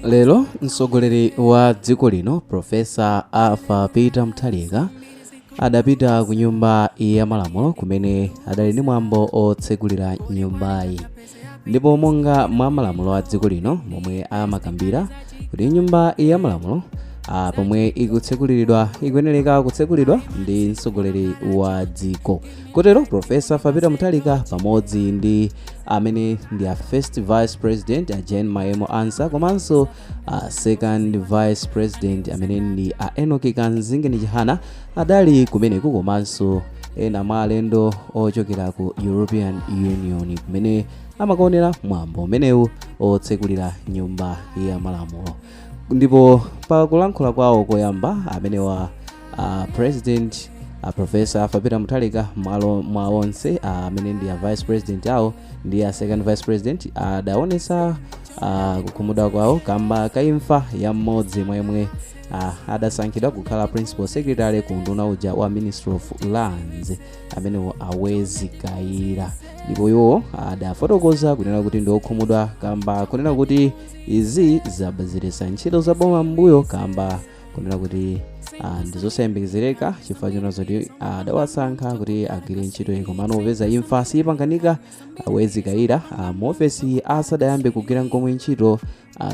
Lero mtsogoleri wa dziko lino, Professor Arthur Peter Mutharika, adapita ku Nyumba ya Malamulo kumene adali ndi mwambo otsegulira nyumbayi. Ndipo monga mwa malamulo a dziko lino momwe amakambira kuti Nyumba ya Malamulo pomwe ikutseguliridwa ikuyenereka kutseguliridwa ndi mtsogoleri wa dziko, kotero Professor Arthur Peter Mutharika pamodzi ndi amene ndi a First Vice President, a Jane Mayemu Ansah, komanso a Second Vice President amene ndi a Enoch Kamzingeni Chihana adali kumeneku, komanso ena mwa alendo ochokera ku European Union kumene amakaonera mwambo umenewu otsekulira Nyumba ya Malamulo. Ndipo pakulankhula kwawo koyamba, amenewa President, Professor Arthur Peter Mutharika, malo mwa onse amene ndi a Vice President awo ndi a Second Vice President, adaonesa kukhumudwa kwawo kamba kaimfa ya mmodzi mwa yemwe adasankhidwa kukhala Principal Secretary ku nduna uja wa Ministry of Lands, amenewo a Wezi Kayira. Ndipo iwo adafotokoza kunena kuti ndi okhumudwa kamba kunena kuti izi zabwezeretsa ntchito za boma m'mbuyo, kamba kunena kuti ndizosayembekezereka chifukwa chona zoti adawasankha kuti agwire ntchito iyi, komano popeza imfa siyipanganika, a Wezi Kayira mu ofesi asadayambe kugwira nkomwe ntchito.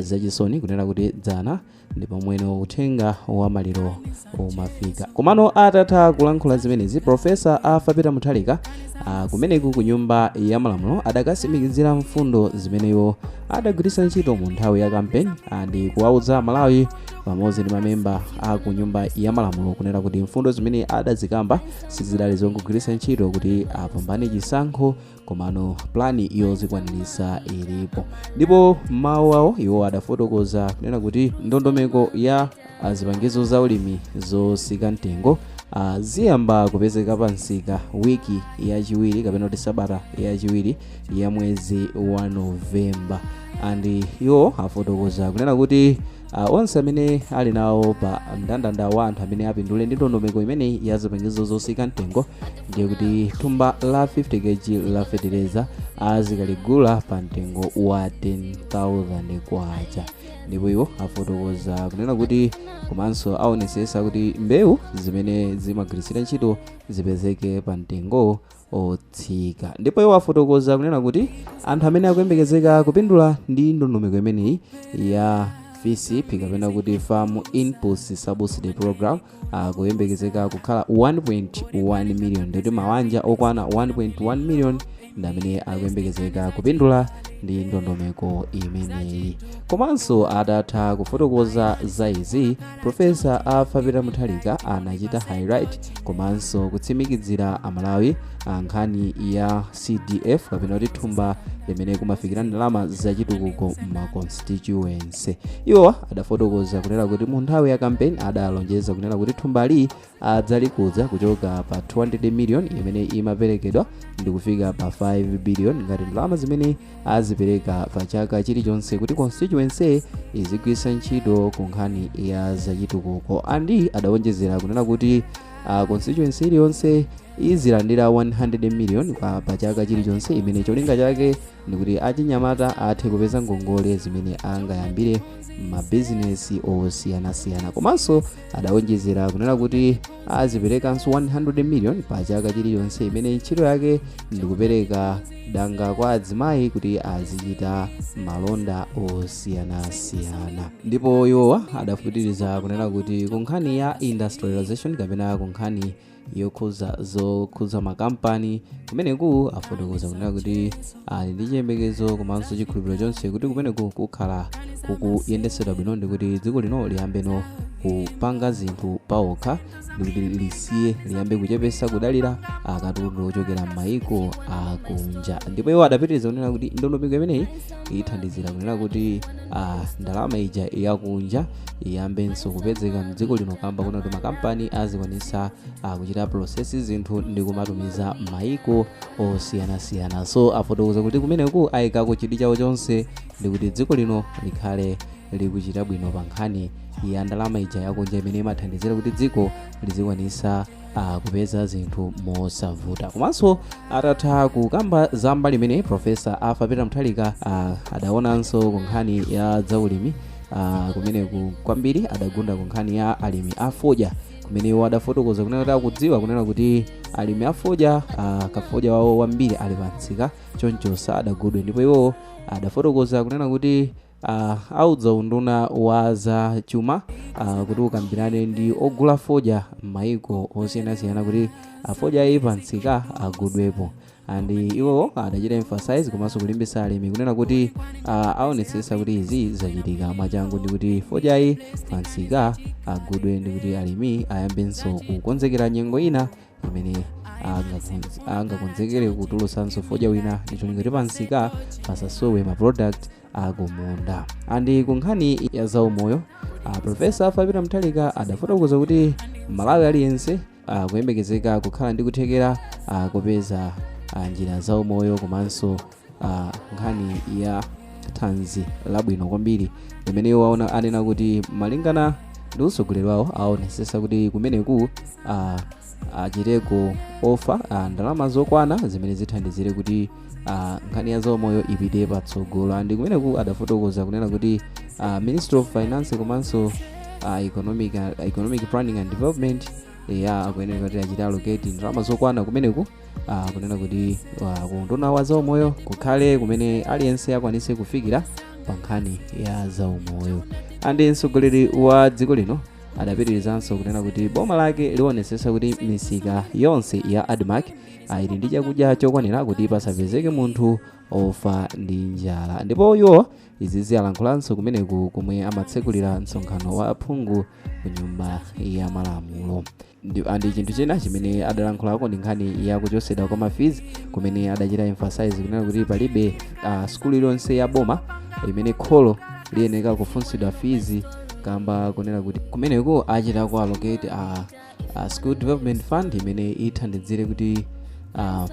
Zachisoni kunena kuti dzana ndi pomweno uthenga wa maliro umafika. Komano atatha kulankhula zimenezi, Professor Arthur Peter Mutharika kumeneku ku Nyumba ya Malamulo adakasimikizira mfundo zimeneyo adagwiritsa ntchito mu nthawi ya kampeni ndi kuwauza Malawi pamodzi ndi mamemba a ku Nyumba ya Malamulo kunena kuti mfundo zimene adazikamba sizidali zongogwiritsa ntchito kuti apambane chisankho, komano plan yozikwanirisa ilipo. Ndipo mawu awo iwo adafotokoza kunena kuti ndondomeko ya zipangizo za ulimi zosika mtengo ziyamba kupezeka pa msika wiki yachiwiri kapena kuti sabata yachiwiri ya mwezi wa Novemba. And iwo afotokoza kunena kuti onse amene ali nawo pa mndandanda wa anthu amene apindule ndi ndondomeko imeneyi ya zipangizo zosika mtengo, ndiye kuti thumba la 50 kg la fetereza azikaligula pa mtengo wa 10,000 kwacha. Ndipo iwo afotokoza kunena kuti komanso aonesesa kuti mbewu zimene zimagwiritsidwa ntchito zipezeke pa mtengo otsika. Ndipo iwo afotokoza kunena kuti anthu amene akuyembekezeka kupindula ndi ndondomeko imeneyi ya FISP kapena kuti Farm Inputs Subsidy Program akuyembekezeka kukhala 1.1 million, ndikuti mawanja okwana 1.1 million ndi amene akuyembekezeka kupindula ndi ndondomeko imeneyi. Komanso atatha kufotokoza za izi, Professor Arthur Peter Mutharika anachita highlight komanso kutsimikizira Amalawi nkhani ya CDF kapena kuti thumba limene kumafikira ndalama zachitukuko ma constituency. Iwo adafotokoza kunena kuti mu nthawi ya campaign adalonjeza kunena kuti thumbali adzalikudza kuchoka pa 200 million imene imaperekedwa ndi kufika pa 5 billion ngati ndalama zimene azipereka pa chaka chilichonse kuti constituency izigwiritsa ntchito ku nkhani ya zachitukuko. And adawonjezera kunena kuti constituency iliyonse izilandira 100 million pa chaka chilichonse, imene cholinga chake ndikuti achinyamata athe kupeza ngongole zimene angayambire mabizinesi osiyanasiyana. Komanso adawonjezera kunena kuti aziperekanso 100 million pa chaka chilichonse, imene ntchito yake ndikupereka danga kwa azimayi kuti azichita malonda osiyanasiyana. Ndipo iwowa adapitiriza kunena kuti ku nkhani ya industrialization kapena ku nkhani yokhuza zokhuza makampani kumeneku, afotokoza kunena kuti ali ndi chiyembekezo komanso chikhulupiriro chonse kuti kumeneku kukhala kukuyendetsedwa bwino ndi kuti dziko lino liyambeno kupanga zinthu paokha ndi kuti lisiye liyambe kuchepesa kudalira akatundu ochokera m'mayiko akunja. Ndipo iwo adapitiriza kunena kuti ndondomeko imeneyi ithandizira kunena kuti ndalama ija yakunja iyambenso kupezeka mdziko lino, kamba kuna kuti makampani azikwanisa kuchita process zinthu ndi kumatumiza m'mayiko osiyanasiyana. So afotokoza kuti kumeneku ayikako chidwi chawo chonse ndi kuti dziko lino likhale likuchita bwino pa nkhani ya ndalama ija yakunja imene imathandizira kuti dziko lizikwanisa kupeza zinthu mosavuta. Komanso atatha kukamba za mbali imene, Professor Arthur Peter Mutharika adaonanso ku nkhani ya zaulimi. Kumeneku kwambiri adagunda ku nkhani ya alimi a fodya, kumene iwo adafotokoza kunena kuti akudziwa kunena kuti alimi a fodya, kafodya wawo wambiri ali pamsika, choncho sadagudwe. Ndipo iwo adafotokoza kunena kuti audza unduna wa za chuma kuti ukambirane ndi ogula fodya m'mayiko osiyanasiyana kuti fodya iyi pamsika agudwepo. And iwo adachita emphasize komanso kulimbitsa alimi kunena kuti aonetsetsa kuti izi zachitika mwachangu ndi kuti fodyayi pamsika agudwe, ndi kuti alimi ayambenso kukonzekera nyengo ina imene angakonzekere kutulutsanso fodya wina, ndi cholinga kuti pamsika pasasowe ma product akumunda. And ku nkhani ya zaumoyo, Professor Arthur Peter Mutharika adafotokoza kuti Malawi aliyense kuyembekezeka kukhala ndi kuthekera kupeza njira zaumoyo komanso nkhani ya thanzi labwino kwambiri, limene iwo aona anena kuti malingana ndi utsogoleri wawo aonetsetsa kuti kumeneku achiteko offer ndalama zokwana zimene zithandizire kuti nkhani ya zaumoyo ipite patsogolo. And kumeneku adafotokoza kunena kuti Ministry of Finance komanso Economic Planning and Development ya akuyenera kuti achite allocate ndalama zokwana kumeneku, kunena kuti kunduna wa zaumoyo kukhale kumene aliyense akwanise kufikira pa nkhani ya zaumoyo. And mtsogoleri wa dziko lino adapitirizanso kunena kuti boma lake liwonetsetsa kuti misika yonse ya ADMARC ili ndi chakudya chokwanira kuti pasapezeke munthu ofa ndi njala. Ndipo iwo izi ziyankhulanso kumeneku komwe amatsekulira msonkhano wa aphungu ku Nyumba ya Malamulo. And chinthu china chimene adalankhulako ndi nkhani ya kuchotsedwa kwa ma fees, kumene adachita emphasize kunena kuti palibe sukulu iliyonse ya boma imene kholo liyenera kufunsidwa fees, kamba kunena kuti kumeneko achita ku allocate School Development Fund imene ithandizire kuti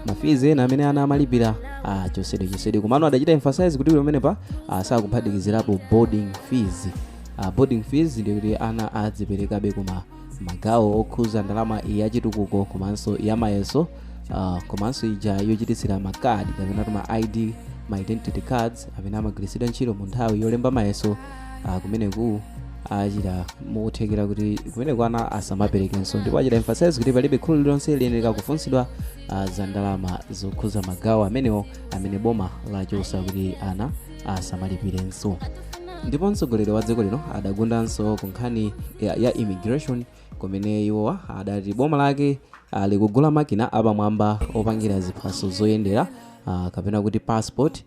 ma fees ena amene ana amalipira achotsedwe chotsedwe. Komano adachita emphasize kuti pamenepa sakuphatikizirapo boarding fees. Boarding fees ndi kuti ana adziperekabe, koma magawo okhuza ndalama yachitukuko komanso yamayeso, komanso ija yochititsira makadi kapena ma ID, ma identity cards amene amagwiritsidwa ntchito mu nthawi yolemba mayeso, kumeneku achita mukuthekera kuti kumeneku ana asamaperekenso. Ndipo achita emphasize kuti palibe kholo lililonse liyenera kufunsidwa za ndalama zokhuza magawo amenewo amene boma lachotsa kuti ana asamalipirenso. Ndipo mtsogoleri wa dziko lino adagundanso ku nkhani ya immigration, kumene iwowa adati boma lake likugula makina apamwamba opangira ziphaso zoyendera, kapena kuti passport.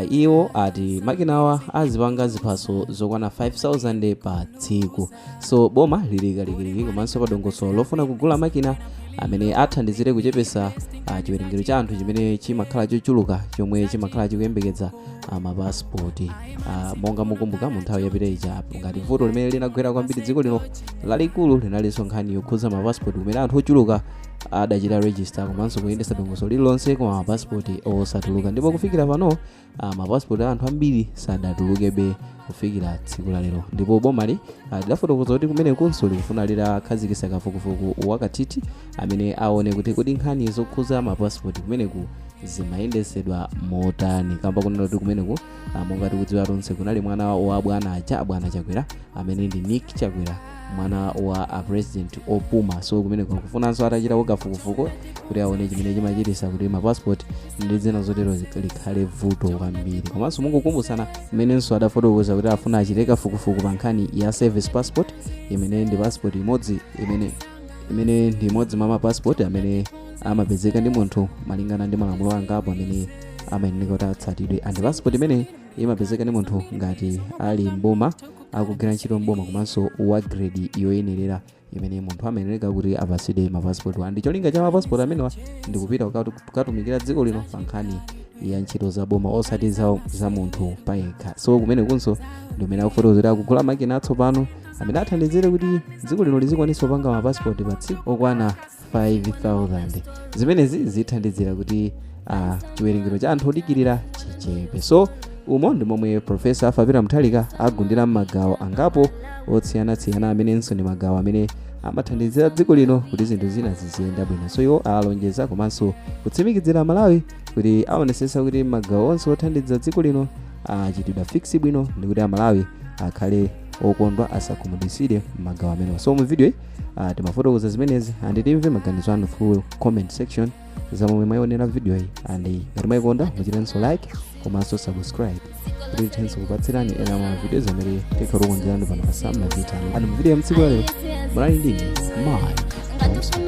Iwo ati makinawa azipanga ziphaso zokwana 5000 pa tsiku. So boma lili kalikiliki komanso pa dongosolo lofuna kugula makina amene athandizire kuchepesa chiwerengero cha anthu chimene chimakhala chochuluka chomwe chimakhala chikuyembekeza mapasipoti. Monga mukumbuka, mu nthawi yapita ija, ngati vuto limene linagwera kwambiri dziko lino lalikulu linalinso nkhani yokhuza mapasipoti, kumene anthu ochuluka adachita register komanso kuyendetsa dongosolo lililonse koma mapasipoti osatuluka. Ndipo kufikira pano mapasipoti a anthu ambiri sadatulukebe kufikira tsiku la lero. Ndipo bomali lidafotokoza kuti kumenekunso likufuna litakhazikitsa kafukufuku wakathithi amene aone kuti kodi nkhani zokhuza mapasipoti kumeneku zimayendetsedwa motani, kamba kunena kuti kumeneku, monga tikudziwa tonse, kunali mwana wa bwana aja, bwana Chakwera, amene ndi Nick Chakwera, mwana wa a president opuma. So kumeneko akufunanso atachita kafukufuku kuti aone chimene chimachitisa kuti mapassport ndi zina zotero likhale vuto kwambiri. Komanso mungokumbutsana mmenenso adafotokoza kuti afuna achite kafukufuku pa nkhani ya service passport, imene ndi passport imodzi imene ndi imodzi mwa mapassport amene amapezeka ndi munthu malingana ndi malamulo angapo amene amayenera kuti atsatidwe. And passport imene imapezeka ndi munthu ngati ali mboma, akugwira ntchito mboma, komanso wa grade yoyenerera imene munthu amayenera kuti apatsidwe mapassport. And cholinga cha mapassport amenewa ndikupita kukatumikira dziko lino pa nkhani ya ntchito za boma, osati za munthu payekha. So kumene kunso ndi umene akufotokozera akugula makina atsopano amene athandizire kuti dziko lino lizikwanitsa kupanga mapassport pa tsiku okwana 5000. Zimenezi zithandizira kuti chiwerengero cha anthu odikirira chichepe. So umo ndi momwe Professor Arthur Peter Mutharika agundira m'magawo angapo osiyanasiyana amenenso ndi magawo amene amathandizira dziko lino kuti zinthu zina ziziyenda bwino. So iwo alonjeza komanso kutsimikizira Malawi kuti aonesesa kuti magawo onse othandiza dziko lino achitidwa fix bwino ndi kuti Amalawi Akhale okondwa, asakhumudwitsidwe m'magawo amenewa. So mu video iyi timafotokoza zimenezi and timve maganizo anu through comment section za momwe mwayionera video iyi, and ngati mwayikonda muchitenso like komanso subscribe kuti tithenso kupatsirani ena mwa videos amene tikhala tikukonzerani pano pa Sam Mavita. And mu video ya mtsiku lalero munali ndine Mike Thompson.